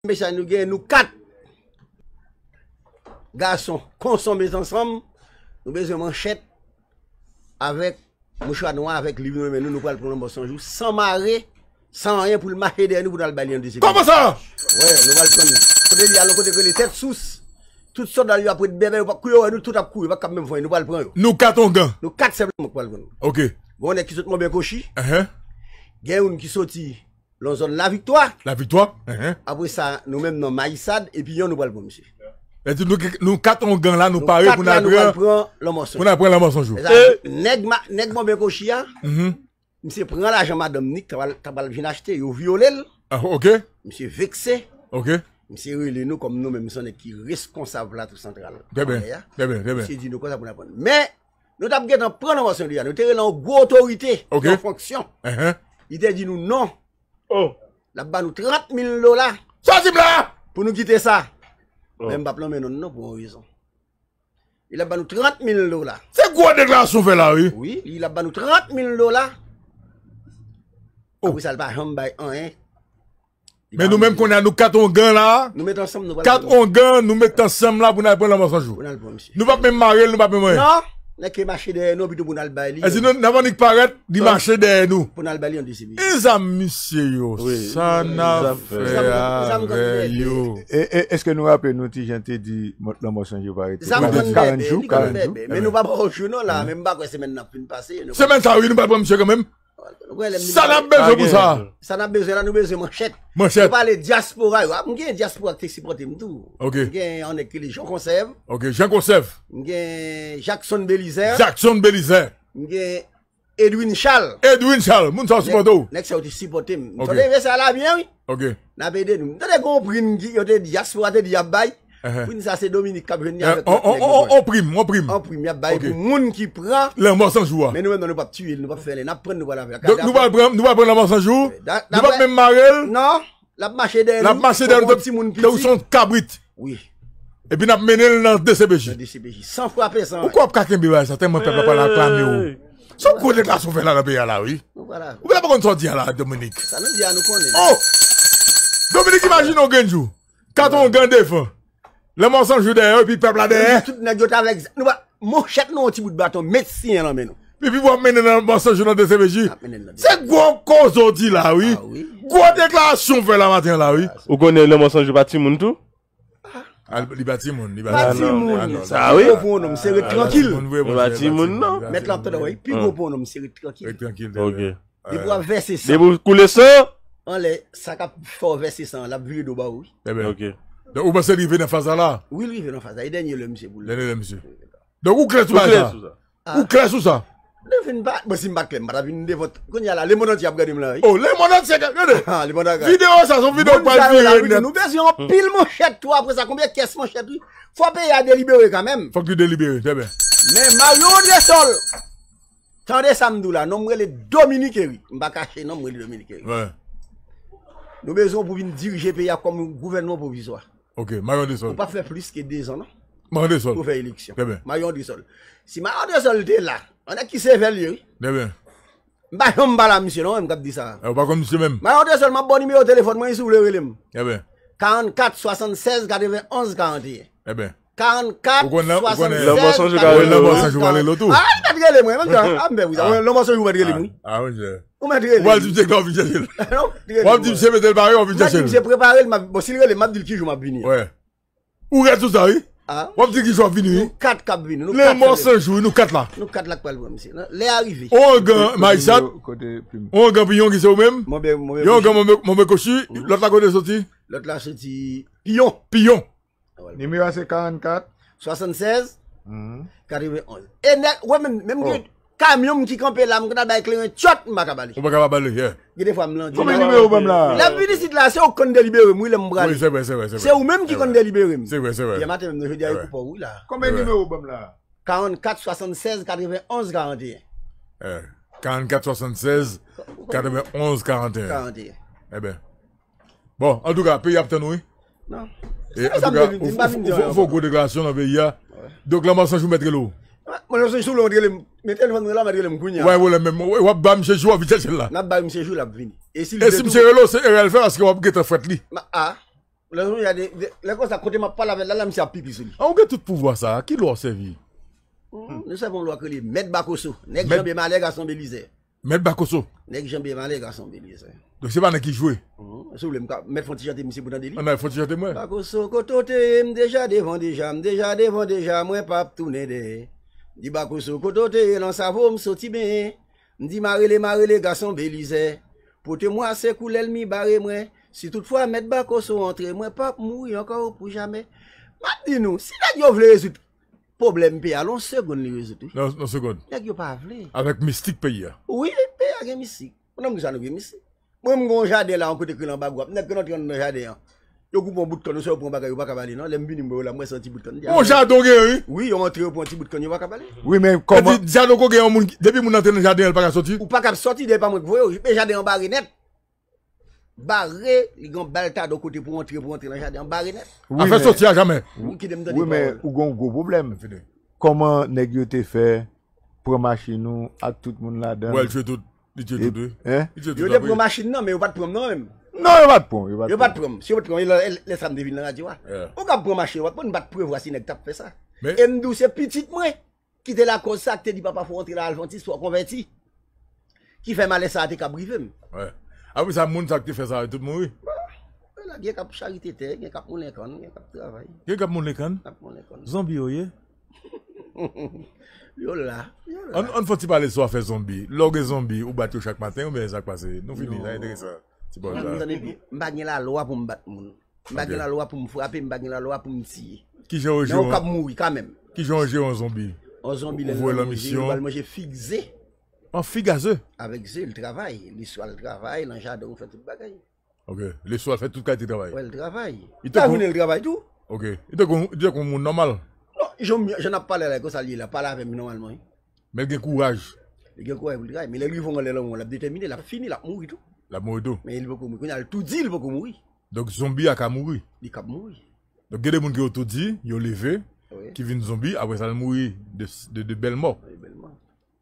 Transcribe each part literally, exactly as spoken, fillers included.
Mesye, nou gen, nou kat gason konson met ansanm. Nou bezwen manchèt avèk mouchwa nwa, avèk liv nan men nou. Nou pral pran Lanmò San Jou san mare, san anyen, pou l mache dèyè nou, pou n al bay li an D C P. Kòman sa? Wi, nou pral pran li. Kote li al, yon kote k rele Tèt Sous. Tout sòlda yo ap ret bèbè, yo pa, kou yo wè nou, tout ap kouri, yo pa kab menm fè anyen, nou pral pran yo. Nou kat ongan. Nou kat sèlman k pral pran nou. Ok. Gen yon nèg ki sot Monben Kochi. Gen youn ki soti nan zòn Laviktwa. Laviktwa. Apre sa, nou menm nan Mayisad, epi yon nou pral pran misye. Sa di nou, nou kat ongan la, nou pare pou n al pran Lanmò San Jou. Pou n al pran Lanmò San Jou. Nèg, nèg Monben Kochi a, misye pran lajan madanm ni, ta pral, ta pral vin achte, yo vyole l. Ah, ok. Misye vekse. Ok. Misye rele nou kòm nou menm, se yon nèg ki reskonsab Plato Santral. Trè byen, trè byen, trè byen. Misye di nou konsa pou n aprann. Men, nou t ap gentan pran Lanmò San Jou a, nou te rele yon gwo otorite, yon fonksyon. Li te di nou non. Oh. L ap ba nou trant mil dola. Sa w di m la? Pou nou kite sa. Oh. Men m p ap nonmen non l non pou yon rezon. Li ap ba nou trant mil dola. Se gwo deklarasyon w fè la, wi. Wi, li ap ba nou trant mil dola. Oh. Apre sa, li pa janm bay anyen. Men nou menm kounye a, nou kat ongan la. Nou met ansanm, nou pral pran. Kat ongan, nou met ansanm la pou n al pran Lanmò San Jou. Pou n al pran misye. Nou p ap menm mare l, nou p ap menm anyen. Non, nèg ki mache dèyè nou, pito pou n al bay li. Èske nou, n ap annik parèt, li mache dèyè nou. Pou n al bay li yon D C P. E zam misye yo, sa n ap fè avè yo? E, e, èske nou raple nou ti jan te di Lanmò San Jou pa rete? Zam konn bèbè, li konn bèbè. Men nou pa pran yon jou non la, men m pa kwè semèn nan ap fin pase. Semèn sa wi, nou pral pran misye kanmenm. Sa n ap bezwen pou sa? Sa n ap bezwen la, nou bezwen manchèt. Manchèt. Nou pale dyaspora yo. M gen dyaspora ki te sipòte m tou. Ok. M gen yon nèg ki rele Jean Konsèv. Ok, Jean Konsèv. M gen Jackson Belizaire. Jackson Belizaire. M gen Edwin Charles. Edwin Charles, moun sa yo sipòte w. Nèg sa yo te sipòte m. Ok. Tande, mesye a la byen, wi. Ok. N ap ede nou. M tande gen yon prim ki, yo te di, dyaspora te di y ap bay. Prim sa se Dominik k ap jwenn li avèk lòt nèg yo. On prim, on prim. On prim y ap bay pou moun ki pran Lanmò San Jou a. Men nou menm non, nou p ap tiye l, nou p ap fè anyen. N ap pran l, nou pral avè l. Donk nou pral pran, nou pral pran Lanmò San Jou. Nou p ap menm mare l. Non. L ap mache dèyè nou. L ap mache dèyè nou tankou yon timoun piti. Tankou yon kabrit. Wi. Epi n ap mennen l nan D C P J. Nan D C P J. San frape, san anyen. Ou kwè w ap ka kenbe bagay sa, tèlman pèp la pral aklame w. Se yon gwo deklarasyon w fè la nan peyi a la, wi. Ou pa la. Ou pa konn sa w di a la, Dominik. Sa nou di a, nou konnen. Oh! Dominik, imajine w gen jou. Kat ongan devan. Lanmò San Jou dèyè, epi pèp la dèyè. Tout nèg yo t avèk, nou pa, manchèt nou, yon ti bout baton, met siyen nan men nou. Epi w ap mennen Lanmò San Jou nan D C P J. N ap mennen l nan D C P J. Se gwo koze w di la, wi. Ah, wi. Gwo deklarasyon w fè la maten an la, wi. Ou konnen Lanmò San Jou pa timoun tou? Ah, li pa timoun, li pa timoun. Pa timoun. Ah, non, non. Sa pi gwo pou yon nonm, se ret trankil. Li pa timoun, non. Mèt la ap tande, wi. Pi gwo pou yon nonm, se ret trankil. Ret trankil, ok. Depi w ap vèse san. Depi w koule san. Anlè, sa k ap fè w vèse san, l ap vire do ba ou, wi. Trè byen. Ok. Donk, ou panse l rive nan faz la la? Wi, l rive nan faz la. E dènye lè misye pou l. Dènye lè misye. Donk, ou klè sou bagay sa? Ou klè sou sa? Ou klè sou sa? Nou vin pa, bon, si m pa t klè, m pa t ap vin devan. Kounye a la, lemonn antye ap gade m la, wi. Oh, lemonn antye ap gade. Ah, lemonn antye ap gade. Videyo sa, se yon videyo k pral vire nèt. Nou bezwen anpil manchèt tou, apre sa, konbyen kès manchèt, wi. Fò peyi a delibere kanmenm. Fòk li delibere, trè byen. Men Marion Andrésol, tande sa m di w la, non m rele Dominique Eric. M pa kache non m rele Dominique Eric. Wi. Nou bezwen w pou vin dirije peyi a kòm gouvènman pwovizwa. Ok, Marion Andrésol. Ou p ap fè plis ke dezan, non? Marion Andrésol. Pou fè eleksyon. Trè byen. Marion Andrésol. Si Marion Andrésol te la, yon nèg ki sevè l ye, wi. Trè byen. M pa janm pale a misye non, m k ap di sa. Eh, ou pa konn misye menm? Marion Andrésol, m ap ba w nimewo telefòn mwen, si w vle rele m. Trè byen. Karannkat swasannsèz katrevenn onz karanteyen. Trè byen. Karannkat swasannsèz katrevenn onz karanteyen. Lanmò San Jou ka rele w tou. Ah, li mèt rele mwen, menm jan. Ah, m fè pou sa. Lanmò San Jou mèt rele m, wi. Ah, monchè. Ou mèt rele m. Ou pral di misye ke w vin chèche l. W ap di misye mete l pare, w ap vin chèche l. M ap di misye prepare l, m ap, bon, si l rele m, m ap di l ki jou m ap vini. Wè. Ou rèd sou sa, wi. Ah. W ap di ki jou w ap vini, wi. Nou kat k ap vini. Lanmò San Jou, wi, nou kat la. Nou kat la k pral pran misye. Lè a rive. Ongan Mayisad. Ongan Piyon ki se ou menm. Yon ongan Monben Kochi. Lòt la kote l soti? Lòt la soti Piyon. Piyon. Nimewo a se karannkat. Swasannsèz. Katrevenn onz. E nèg, wè menm, menm gen kamyon m ki kanpe la, m konn al bay kleren tchòt, m pa ka ba li. Ou pa ka pa ba li, yeah. Gen de fwa m lan di. Konbyen nimewo w ban m la? Lè m vin isit la, se ou k konn delibere m, wi, lè m prale. Wi, se vre, se vre, se vre. Se ou menm ki konn delibere m. Se vre, se vre. Yè maten menm, jodi a, e pou pa w, wi, la. Konbyen nimewo w ban m la? Karannkat swasannsèz katrevenn onz karanteyen. Eh, karannkat swasannsèz katrevenn onz karanteyen. Karanteyen. Ebyen. Bon, antouka, peyi ap tann ou, wi. Non. E, antouka, ou fè gwo deklarasyon nan peyi a. Donk, Lanmò San Jou mèt rele w. Mwen, Lanmò San Jou mèt rele m. Men telefòn mwen la, mèt rele m kounye a. Wè, wè, men w ap ba misye jou, w ap vin chèche l la. N ap ba misye jou, l ap vini. E si misye rele w, se erè l fè, paske w ap gentan fwèt li. A. Lè konsa, kote m ap pale avè l la, la, misye ap pipi sou li. An, ou gen tout pouvwa sa a, ki lwa w sèvi? Nou sèvi yon lwa k rele Mèt Bakoso, nèg Mèt- Janbe Malè, gason Belizè. Mèt Bakoso. Nèg Janbe Malè, gason Belizè. Donk se pa nèg ki jwe. Si w vle, m ka mèt fè yon ti chante misye pou tande li. An, fè yon ti chante mwen. Bakoso, kote w te ye, m deja devan deja, m deja devan deja, mwen p ap tounen dèyè. Di Bakoso, kote w te ye, nan savo m soti benyen. M di marele, marele, gason Belizè. Pote mwa se kou lènmi bare mwen. Si toutfwa Mèt Bakoso antre, mwen p ap mouri ankò pou jamè. M ap di nou, si nèg yo vle rezoud pwoblèm peyi a, nan yon segonn li rezoud, wi. Nan, nan segonn. Nèg yo pa vle. Avèk mistik peyi a. Wi, peyi a gen mistik. Nan ki sa nou gen mistik? Mwen, m gen yon jaden la, yon kote k rele anba gwap. Nèg konn antre anndan jaden an. Yo koupe yon bout kann, yo swa yo pran bagay, yo pa ka bale, non. Lè m vini, m wè yo la, m wè se yon ti bout kann. Yon jaden w gen, wi? Wi, yo antre, yo pran ti bout kann, yo pa ka bale. Wi, men kòman? Jaden w gen yon moun, depi moun nan antre nan jaden an, li pa ka soti? Ou pa ka soti, depi pa mwen k voye w. Men jaden an bare nèt. Bare, li gen yon baltad yon kote pou antre, pou antre nan jaden an, bare nèt. Afè soti a jamè. Ou kite m tande pawòl. Wi, men ou gen yon gwo pwoblèm. Kòman nèg yo te fè pran machin ou ak tout moun ladan l? Wè, l tchwe tout. Li tchwe tout, wi. Li tchwe tout. Yo te pran machin nan, men yo pa t pran m non menm. Non, yo pa t pran, yo pa t pran. Yo pa t pran m. Si yo pa t pran m, lè, lè sa m te vin nan radyo a. Ou ka pran machin, yo pa t pran, m pa t prevwa si nèg t ap fè sa. E m di w, se pitit mwen ki te lakòz sa, ki te di papa fò w antre la, al fè yon ti spò, konvèti. Ki fè malè sa a te kab rive m. Apre sa, moun sa k te fè sa yo tout mouri. Bon, gen k ap charite tè, gen k ap moulen kann, gen k ap travay. Gen k ap moulen kann? K ap moulen kann. Zonbi yo ye? Yo la, yo la. Ann, ann fè ti pale sou afè zonbi. Lè w gen zonbi, ou bat yo chak maten oubyen sa k pase? Nou fini, sa enteresan. Ti pawòl sa. M pa gen lalwa pou m bat moun. M pa gen lalwa pou m frape, m pa gen lalwa pou m tiye. Kijan w jere yon... Men yo kab mouri kanmenm. Kijan w jere yon zonbi? Yon zonbi, lè l nan manje, li pral manje fig, ze. An, fig a ze? Avèk ze, l travay. Leswa l travay, nan jaden, ou fè tout bagay. Ok. Leswa l fè tout kalite travay. Wè, l travay. Lajounen, l travay tou. Ok. Li tankou, li tankou yon moun nòmal. Non, jan, jan n ap pale la, konsa l ye la, pale avè m nòmalman, wi. Men l gen kouraj. Li gen kouraj pou l travay, men lè l rive anlè lanmò, l ap detèmine, l ap fini, l ap mouri tou. L ap mouri tou. Men li poko mouri. Kounye a, l toudi, li poko mouri. Donk, zonbi a ka mouri. Li kab mouri. Donk, gen de moun ki yo toudi, yo leve, ki vin zonbi, apre sa, l mouri de, de, de bèl mò. Wi, bèl mò.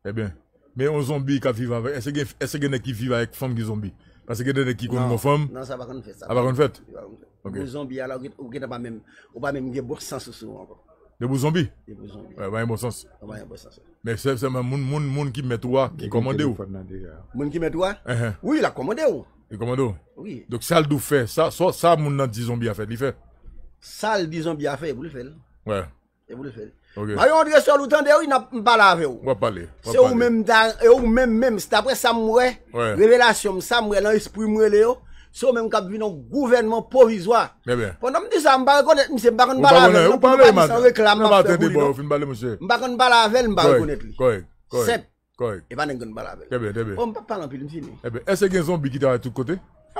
Ebyen, men yon zonbi k ap viv avèk, èske gen, èske gen nèg ki viv avèk fanm ki zonbi? Paske gen de nèg ki konn gon fanm. Non, sa pa konn fèt, sa. Sa pa konn fèt? Sa pa konn fèt. Ok. Depi w zonbi a la, ou gen, ou gentan pa menm, ou pa menm gen bon sans sou ou ankò. Depi w zonbi? Depi w zonbi. Wè, pa gen bon sans. Ou pa gen bon sans. Men se sèlman moun, moun, moun ki mèt ou a ki kòmande w. Moun ki mèt ou a? Wi, l ap kòmande w. Li kòmande w? Wi. Donk, sa l di w fè, sa, sa, sa moun nan di zonbi a fè, li fè? Sa l di zonbi a fè, e pou l fè l. Wè. E pou l fè l. Ok. Mario André Seul, ou tande, wi, n ap, m pale avè w. W ap pale. Se ou menm, e ou menm, menm, se daprè sa m wè, revelasyon m, sa m wè nan espri m rele yo, se ou menm k ap vin yon gouvènman pwovizwa. Pandan m di sa, m pa rekonèt misye, m pa konn pale avè l non, pou nou pa di se yon reklam m ap fè pou li non. M pa konn pale avè l, m pa rekonèt li. Senp. Kòrèk. E pa nèg konn pale avè l. Trè byen, trè byen. Bon, m p ap pale anpil, m fini. Ebyen, èske gen zonbi ki travay tout kote?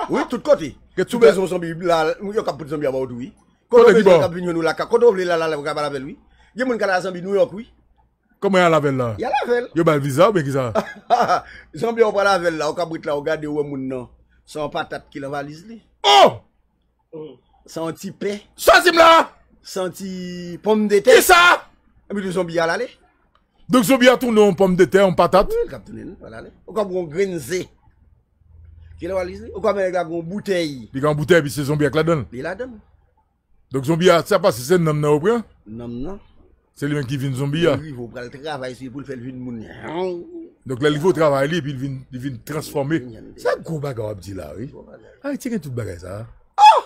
Wi, tout kote. Ou bezwen zonbi la, yo kab pote zonbi a ba w tou, wi. Kote w bezwen, yo kab vin jwenn ou la, kote w vle la, la, la, ou ka pale avè l, wi. Gen moun k al a zonbi Nouyòk, wi. Kòman y al avè l la? Y al avè l. Yo ba l viza oubyen kisa? Zonbi a, ou pral avè l la, ou kab ret la, ou gade, ou wè moun nan. Se yon patat ki nan valiz li. Oh! Se yon ti pen. Sa w di m la? Se yon ti pòmdetè. Kisa? Epi tou zonbi a al ale. Donk zonbi a tounen yon pòmdetè, yon patat? Wi, l kab tounen, l pral ale. Ou kab wè yon grenn ze. Ki lè w al li, ou kab wè nèg la gen yon boutèy. Li gen yon boutèy, epi se zonbi a k ladan l? Li ladan l. Donk zonbi a, sa pase se nanm nan yo pran? Nanm nan. Se li menm ki vin zonbi a. Lè l rive, ou pral travay sou li pou l fè l vin moun. Donk lè l rive, ou travay li, epi l vin, li vin transfòme. Vin jan de... Se gwo bagay w ap di la, wi. Gwo bagay. Ayiti gen tout bagay sa. Oh!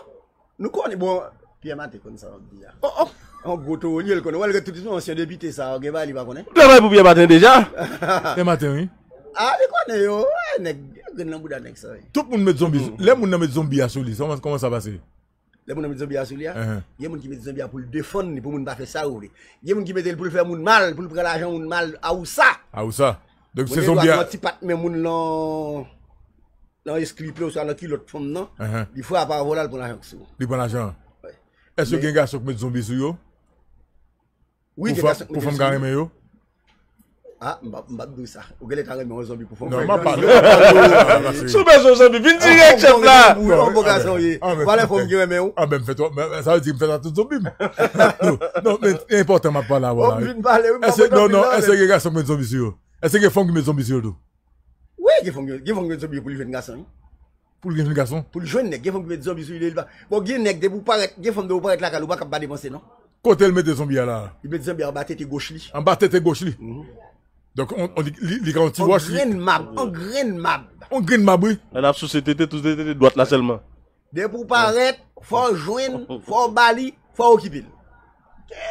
Nou konnen, bon, Pierre Martin konn sa w ap di a. Oh, oh! Yon gwo towo li ye, l konnen. Wè, l gen tout yon ansyen depite sa, gen bagay li pa konnen. Ou travay pou Pierre Martin deja? Pierre Martin, wi. Ah, li konnen yo. Eh, nèg, yo grenn nan bouda nèg sa, wi. Tout moun met zonbi, lè moun nan met zonbi a sou li, kòman, kòman sa pase? Lè moun nan met zonbi a sou li a, gen moun ki met zonbi a pou l defann li, pou moun pa fè sa yo vle. Gen moun ki mete l pou l fè moun mal, pou l pran lajan moun mal, awousa. Awousa. Donk se zonbi a. Moun gen dwa pran ti pat men moun lan, lan eskli pye oswa lan kilòt fanm nan, li frape avè w la, l pran lajan sou ou. Li pran lajan an. Wi. Èske gen gason k met zonbi sou yo? Wi, gen gason k mete sou yo. Pou fanm ka renmen yo? Ah, m p ap, m p ap di w sa. Ou genlè ta renmen yon zonbi pou fanm. Non, m ap pale, m ap pale, m ap pale. Si w bezwen yon zonbi, vin dirèk, chèf la. Yon bon gason w ye. Valè fanm ki renmen w. Ah, ben, m fè twòp, men sa vle di m fè sa tout zonbi m. Non, non, men e enpòtan m ap pale avè w la, wi. Vin pale, wi, m pa mete anpil nan. Èske, non, non, èske gen gason k met zonbi sou yo? Èske gen fanm ki met zonbi sou yo tou? Wi, gen fanm, gen fanm ki met zonbi pou li jwenn gason, wi. Pou l gen jèn gason. Pou l jwenn nèg, gen fanm ki met zonbi sou li, li pa. Bon, gen nèg, depi w parèt, gen fanm depi w parèt lakay ou pa kab pa depanse, non. Kote l mete zonbi a la? Li met zonbi a anba tete goch li. Anba tete goch li. Donk, on, on, li, li, li ka yon ti wòch, li. On grenn mab, on grenn mab. On grenn mab, wi. Lè l ap souse tete, tout se tete dwat la sèlman. Depi w parèt, fò w jwenn, fò w ba li, fò w okipe l.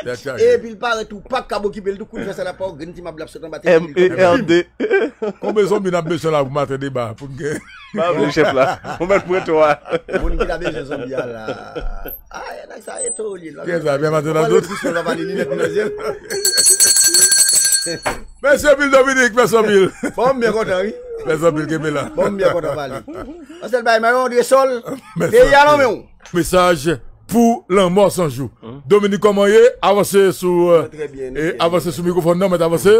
Epi l parèt ou pa kab okipe l tou, kou l fè sa l ap pa w, grenn ti mab l ap sot anba tete li. M E R D. Konbyen zonbi n ap bezwen la pou maten deba, pou n gen? Pa vle chèf la. Ou mèt pran twa. Moun ki ta bezwen zonbi a la. Ay, nèg sa e tolye la. Kiyès la? Byen maten nan tout. Pale pou sou la, pale linèt nan zye. Mèsi anpil Dominique, mèsi anpil. Bon, m byen kontan, wi. Mèsi anpil, kenbe la. Bon, m byen kontan pale. Ansèl bay Mario André Sol. Peyi a nan men w. Mesaj pou lanmò san jou. Dominique, kòman ye? Avanse sou, euh, avanse sou mikwofòn nan, mèt avanse.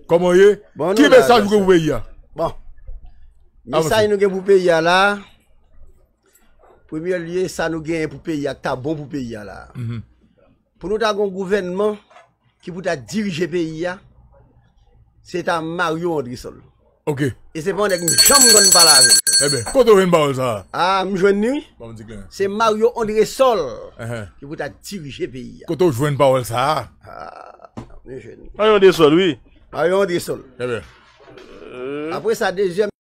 Kòman ye? Ki mesaj ou gen pou peyi a? Bon. Mesaj nou gen pou peyi a la. Premye lye, sa nou genyen pou peyi a, ki ta bon pou peyi a la. Pou nou ta gen yon gouvènman ki pou ta dirije peyi a, se ta Mario André Sol. Ok. E se pa yon nèg m janm konn pale avè l. Ebyen, kote w jwenn pawòl sa a? A, m jwenn li, wi. Ban m di klè. Se Mario André Sol ki pou ta dirije peyi a. Kote w jwenn pawòl sa a? A, m jwenn li. Mario André Sol, wi. Mario André Sol. Ebyen. Apre sa, dezyèm